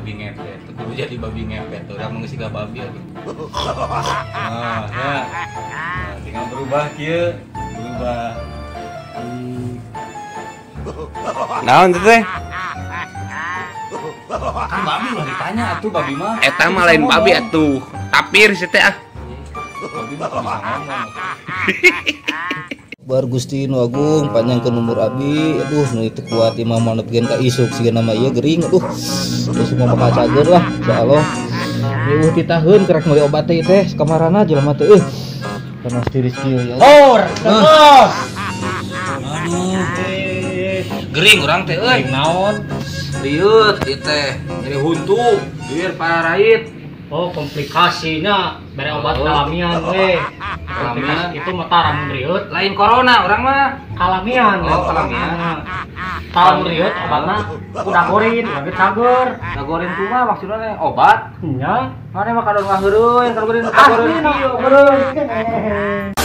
Babi ngepet, teu kudu jadi babi ngepet. Urang mah geus siga babi atuh. Nah, ya. Nah, tinggal berubah kieu, berubah. Naon teh? Kan babi lah ditanya atuh babi mah. Eta mah lain babi atuh. Tapir si teh ah. Babi mah bisa ngomong. Bar Gusti nu agung panjangkeun umur abi. Aduh nu itu kuat imah mah nepikeun ka isuk sigana mah ieu gering aduh. Geus mah bakal cager lah insyaallah. Ieu titaheun kerek meuli obat teh teh kamarana jelema teh euy. Panas tiris kieu ya Allah. Hor, terus. Aduh. Gering urang teh euy. Naon? Liut ieu teh nyeri huntu, bibir pararait. Oh, komplikasinya bere obat alamian we. Komplikasi itu mah tara mun rieut. Lain corona urang mah. Alamian. Oh, alamian. Tara mun rieut obatna kudagorin, urang ge cager. Dagorin kumaha maksudna teh? Obat? Nya. Mane mah kadon ngaheureun, kadogorin kadogorin. Asli.